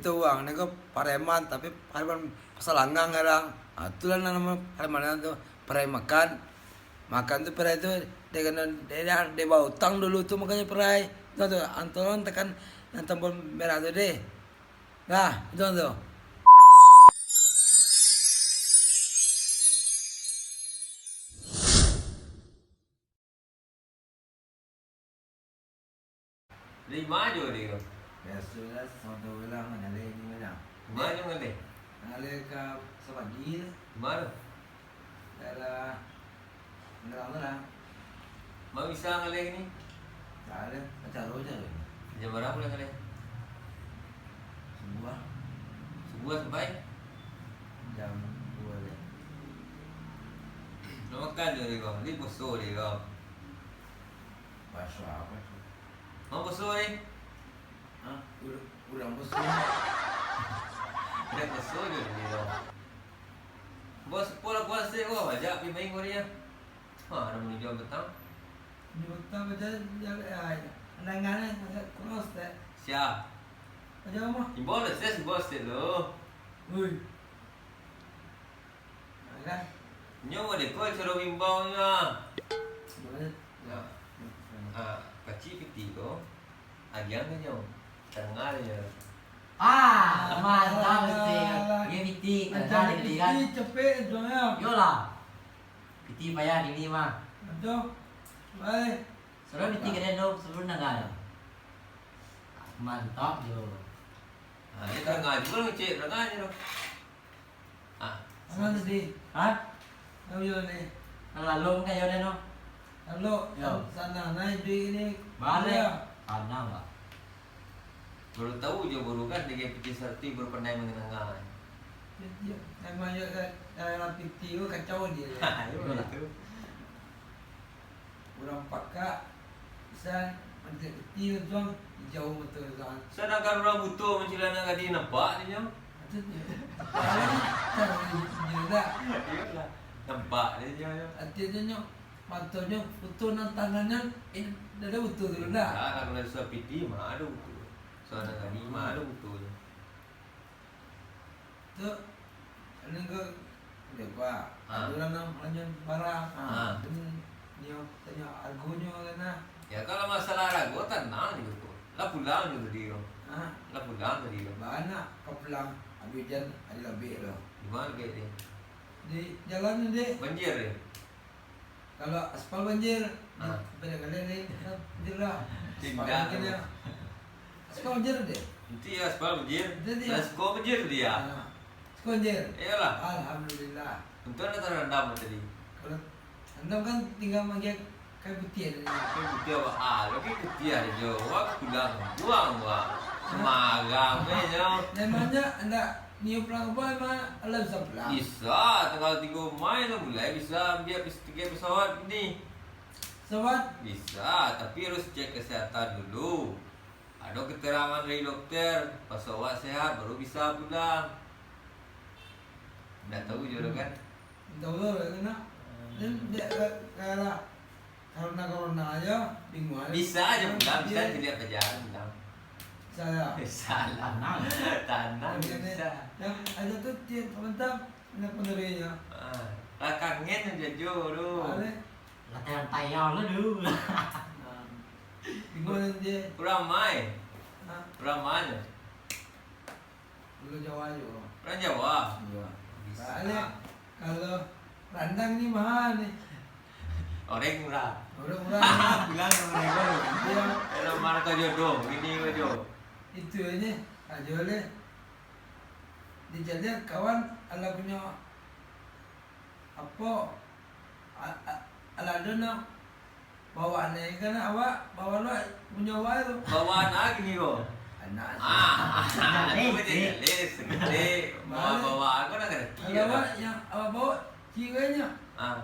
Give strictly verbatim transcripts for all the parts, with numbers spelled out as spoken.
Itu uang ni ko pareman, tapi pareman pasalangang kadang. Ha, itulah namo pareman tu, parai makan. Makan tu parai tu, dia kena, dia, dia, dia bautang dulu tu, makanya parai. Tu, tu, Anton tekan yang tombol merah tu deh. Nah, itu tu. Dari ma jo deh ko? Biasolah, samantaro urang mangaleh di ma. Ma jo mangaleh? Mangaleh ka Sapagi tu. Di ma tu? Daerah Tangerang tu lah. Ma bisa mangaleh kini? Ndak ado, acara-acara. Jam bara buliah mangaleh? Subuah. Subuah sampai? Jam duo lah. Nak makan jo deh ko? Ni puaso deh ko? Puaso apo tu? Ma puaso deh? Ha? Ur-, urang puaso. Urang puaso jo deh ko. Bos, pola puaso ko, ajak pi main ko dia. Ha, ado manuju petang. Manuju petang baca, jalan, ai, andangan, eh, agak kurus, tak? Sia? Baca rumah. Imbau lah, ses, bos, tu lo. Ui. Alah. Nyo, deh, ko, caro imbau nyo. Boleh. Ya. Ah, kacik piti ko. Agiang tu nyo. Tangah nyo. Ah, mantap, mesti. Alah. Dia piti, macam tangah dia piti, kan? Cepek, tu, ya. Yolah. Piti payah kini mah. Aduh. Baik. Sudah piti kalian tu, sebelum dengar. Mantap, yo. Ah, dia tangah juga, cek, tangah je tu. Ah. Mana tadi? Hah? Tahu yo ni. Lalu kan yo ni, no? Lalu, yo. Sana naik duit ni. Balik. Yo. Tanah, Pak. Baru tahu jo baru kan, dengan piti sarti baru pandai manangah. Yo, yo. Memang yo, eh, daerah piti tu kacau dia. Ha, yo, itu. Urang pakak, bisa mantik piti untuang, jauah batul, Zan. Sadangkan urang buto mancilana gadih nampak dinyo. Maksudnyo? Tahu dinyo dak? Iyolah, nampak dinyo, yo. Artinyo, nyo, matonyo buto, nan tangannyo, eh, dak ado buto tu dak? Dak, kalau susah piti, ma ado buto. Susah nan gadih, ma ado butonyo. Tu, anu ko, dia, Pak. Ah. Ado urang nan mananyo barang. Ah. Ah. Tu, nio tanyo argonyo kan, nah. Ya, kalau masalah arago, tanang je ko. Lah pulang je tadi ko. Ah. Lah pulang tadi ko. Bana ka pulang, abih ujan, ado labek tu. Di ma labek tadi? Di jalan tu, deh. Banjir, deh? Kalau aspal banjir, ah, beda kali ni, banjir lah. Aspal banjir lah. Aspal banjir deh. Nanti ya aspal banjir. Nanti ya. Lah, siko banjir dia. Ah, siko banjir. Iyalah. Alhamdulillah. Untung ada tarandam tadi. Kalau tarandam kan tinggal manggil kayu putiah tadi. Kayu putiah apa? Ah, lagi putiah je. Wah, pulang. Buang, buang. Marah, eh, jo. Memangnya anda Nio pulang ka Bali mah, alah bisa pulang. Bisa, tanggal tigo Mai lah mulai bisa ambiak pes-, tiket pesawat ni. Pesawat? Bisa, tapi harus cek kesehatan dulu. Ado keterangan dari dokter, pas awak sehat, baru bisa pulang. Ndak tahu jo kan? Tahu lah, nak. Hmm. Dan dia, eh, eh, lah. Corona-corona aja, bingung aja. Bisa aja pulang, bisa dilihat aja pulang. Bisa ya? Bisa lah. Tanang. Tanang bisa. Yang ada tu tiap sebentar, nak peneruinya. Ah, lah kangen aja jo tu. Ada. Lah tayang-tayang lah dulu. Nah. Bingung nanti. Urang ma? Hah? Urang ma? Pulau Jawa juo. Urang Jawa? Iyo. Bisa. Soalnyo, kalau randang ni maha ni. Oreng murah. Oreng murah. Bilang sama oreng murah. Iyo. Kalau marah kau jodoh, ini kau jo. Itu aja, aja leh. Dijadian kawan, alah punyo apo? A-, a-, alah ado nak. Bawaan aja kan awak, bawaan awak punyo awak tu. Bawaan apo kini ko? Anak. Ah, jaleh, tu macam jaleh, jaleh, saketek. Bawaan ko nak karajo. Kalau awak yang awak bawa, ciek nyo. Ah.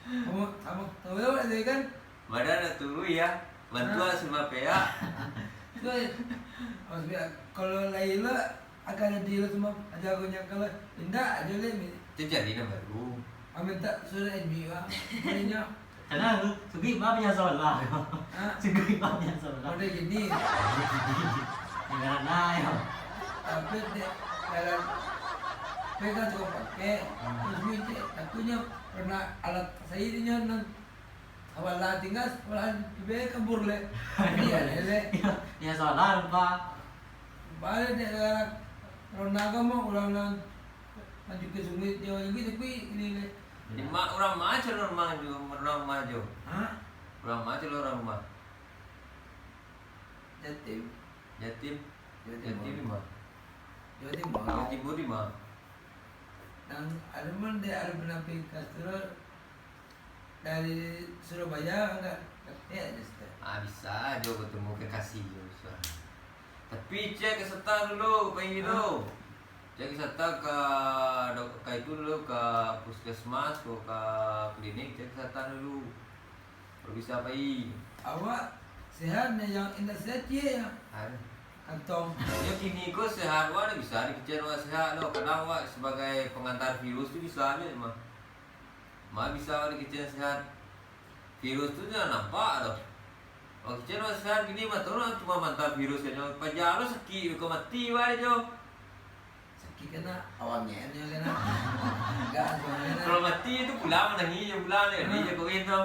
Kamu, kamu tahu awak tadi kan? Badan nak turun ya. Bantuan sambah peak. Tu, awak biak, kalau lahia lo, Akan jadi lo semua, aja aku nyangka lo. Indak, aja leh, Mi. Tu cari nan baru. Amin tak sudah ini, wah. Banyak. Karena tu, Sugih mah punya salah. Hah? Sugih mah punya salah. Udah gini. Jangan lah, ya. Pe dek jalan, pegang tu pakai, hmm, terus minta, takutnya pernah alat saya ni nyo nan sabalah tinggal, sabalah lebih kabur leh. Iya, leh, leh. Iya, iya, salah, lupa. Balik dek jalan, kalau naga mah urang nan maju ke sungai, dia lagi tapi ini leh. Jadi, mak, urang ma calo urang ma jo, urang ma jo? Hah? Urang ma calo urang rumah? Jatim. Jatim. Jatim. Jatim di ma? Jawa Timur. Jawa Timur di ma? Nang ado mah dek ado penampil Castro dari Surabaya, agak dapek aja sudah. Ah, bisa jo ketemu kekasih jo, bisa. Tapi cek kesehatan dulu, Pak Indi tu. Ah. Cek kesehatan ka dok-, ka itu dulu, ka puskesmas, ko ka klinik, cek kesehatan dulu. Kalau bisa pai. Awak sehat nyo, yang indak sehat ciek ya. Aduh. Kantong. Yo kini ko sehat wak, bisa dikecekan wak sehat lo. Kadang wak sebagai pengantar virus tu bisa aja mah. Mah bisa wak dikecekan sehat. Virus tu jan nampak doh. Wak kecekan wak sehat kini mah tu cuma mantar virus aja. Paja lo sakik ko mati wak jo. Sakik kena awak ngenyo kena. Enggak, soalnya kena. Kalau mati tu pulang, nangih je pulang, dia, dia jago gitu.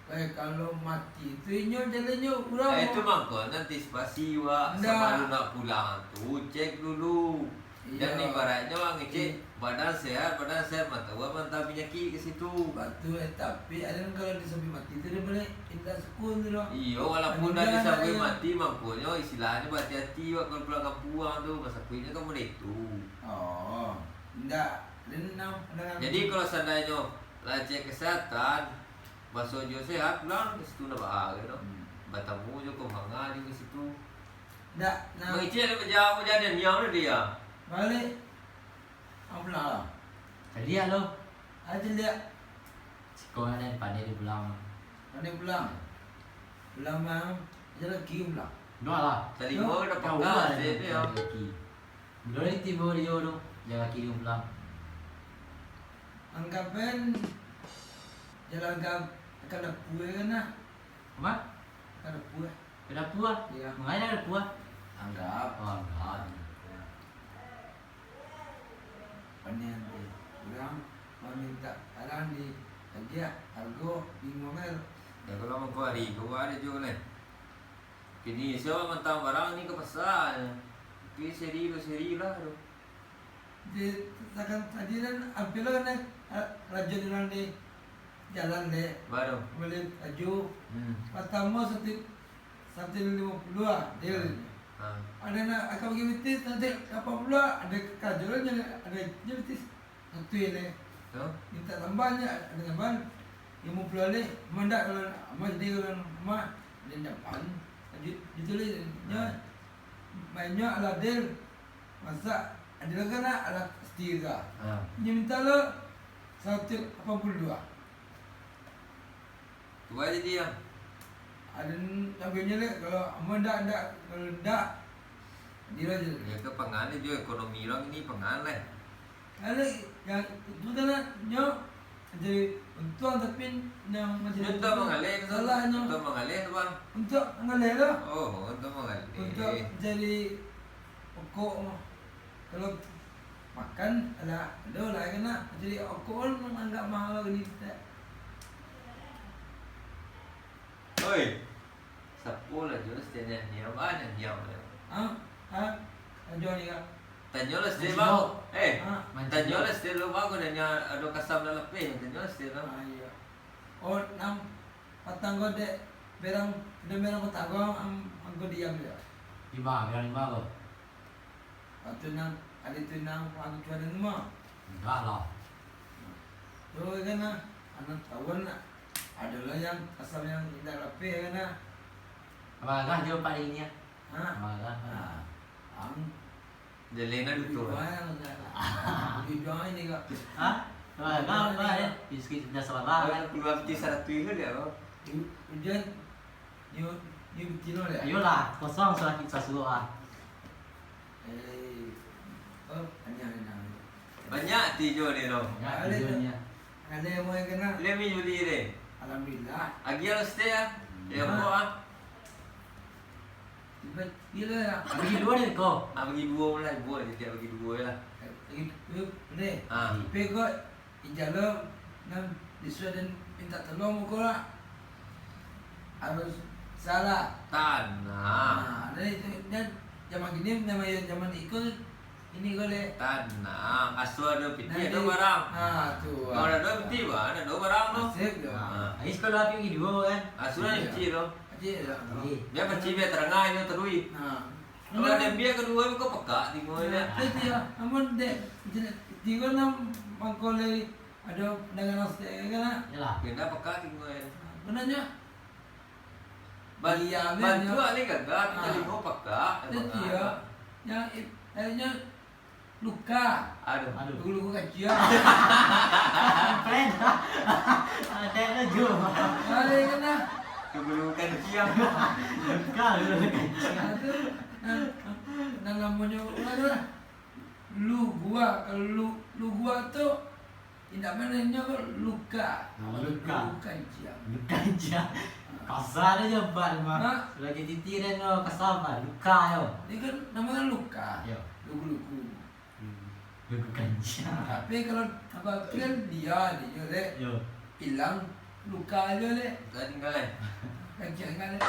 Eh, kalau mati tu inyo jalannya urang. Eh, itu mangko antisipasi, Wak. Ndak. Sabalun nak pulang tu, cek dulu. Iyo. Dan ibaratnyo ngecek, i- badan sehat, badan sehat, mantap, mantap penyakit ke situ. Batul, eh, tapi ada kalau dia sampai mati tu dia boleh indak sukun tu doh. Iyo, walaupun dah dia sampai mati, mangkonyo istilahnyo berhati-hati, Wak, kalau pulang kampuang tu, masakuinyo kan model itu. Oh, indak. Jadi, kalau seandainyo lah cek kesehatan, baso jo sehat, pulang ke situ ndak baa gitu. Hmm. Batamu jo ko manga di ke situ. Ndak, nah. Mangecek ada bajauah jadi niang tu dia. Balik. Ang pulang lah. Caliak lo. Ayo caliak. Siko ada pandai di pulang. Pandai pulang. Pulang bang. Aja lagi pulang. Ndak lah. Tadi gua udah pegang lah, sih, dia. Lagi. Bilo lai tibo dio tu, jalan kaki pulang. Anggapan jalan ka, ka dapua kan, nah. Apa? Ka dapua. Ka dapua? Iya. Mangapo ka dapua? Anggap. Oh, anggap. Panian tu. Urang mamintak saran di agiah hargo bingung kan. Ya, kalau mangko hari ko ada juo lai. Kini sia mantang barang ni ka pasa, tapi seri lo seri lah tu. Di, takan tadi kan, ampia lah kan, eh, rajo di urang di jalan deh. Baru. Bali baju. Hmm. Partamo satu, satu limo puluah lah, deal. Ha. Ada nak akan bagi bitis, satu lapan puluah, ada karajo lah, ada je bitis. Satu je lai. Yo. Mintak tambahan je, ado tambahan limo puluah lai. Aman dak kalau aman, jadi kalau aman, den dapat. Ju-, juo lai nyo. Ha. Mainyo ala adil. Masak adil kan, ala pasti ka. Ha. Nyo mintak lo saratuih lapan puluah duo. Tu aja dia. Ada n-, tampilnyo lai, kalau aman dak, dak, kalau dak, adil aja. Ya, ke pangan jo ekonomi urang ni pangan lai. Kalau yang itu kan nyo jadi untuang, tapi yang masih untuang tu mangalih tu. Salah nyo. Untuang mangalih tu, Bang. Untuang mangalih tu. Oh, untuang mangalih. Untuang jadi pokok mah. Kalau makan, alah, ado lah kena. Jadi, rokok kan anggap mahal gini, tak? Oi, sapo lah jo setiap nyanyi, apa nyanyi apa? Ha? Ha? Ajo ni, Kak. Tanyo lah setiap bang. Eh, ha? Tanyo lah setiap lo bang, nanya ado kasam dalam lapeh, tanyo lah setiap lo. Ah, iya. Oh, enam patang ko dek berang, dek berang patang ko, am, angko diam jo. Lima, berang lima ko. Waktu nang, ari tu nang, waktu tu ada rumah. Enggak lah. Tu kan lah, anak tahuan lah. Ado lah yang asal yang indak rapih kan lah. Marah jo paling ni, ah. Ha? Marah. Ha. Ang. Jelena duto. Bujang, bujang ini kak. Ha? Marah, marah, eh. Biskit sudah salah. Kalau keluar peti saratuih tu dia, kau. Hujan. Nyo, nyo bitino dek. Ayolah, kosong salakik sasuo ah. Eh, oh, anyang, anyang. Banyak tijo ni lo. Banyak tijo ni ah. Ada yang mau yang kena? Lemi Juli deh. Alhamdulillah. Agi lo stay ah. Ya, buah ah. Gila lah. Bagi duo deh ko. Ah, bagi duo lah, buat je, tiap bagi duo lah. Bagi duo, boleh. Ah. Tapi kok ijalo nan disuruah dan minta tolong ko lah. Harus salah. Tanang. Nah, dari itu, dan zaman kini, zaman, zaman iko, ini ko leh. Tanang. Asuah ado piti, nanti ado barang. Ah, tu. Kalau ado piti, bah, ado barang tu. Asik tu. Ah. Ais kalau api bagi duo kan? Asuah ado piti tu. Piti ado. Piti. Biar piti, biar tarang, ino terui. Nah. Kalau ado biar kaduo, kau pekak tinggal. Nah, itu ya. Amun dek, tigo enam mangko lai ado pandangan asuah kan? Yalah. Kena pekak tinggal. Benarnya? Ban-, iya, bantuak ni gagah, kita limo pakak, itu dia. Yang it-, akhirnya luka. Aduh. Aduh. Luka-luka kaciang. Plan. Ada tu, Jo. Ada yang kena. Luka-luka kaciang. Luka, luka kaciang. Nah, itu, nah, nah, namanya, aduh lah. Lu gua, kalau lu, lu gua tu, indak mananyo luka. Ah, luka. Luka kaciang. Luka kaciang. Ah. Kasar aja, Pak, mah. Hah? Lagi titi dan, oh, kasar, Pak. Luka, yo. Ini kan namanya luka. Yo. Luku-luku. Hmm. Luku kaciang. Tapi kalau apa kan dia, dia, lek. Yo. Hilang luka aja, lek. Luka tinggal, eh. Kaciang tinggal, lek.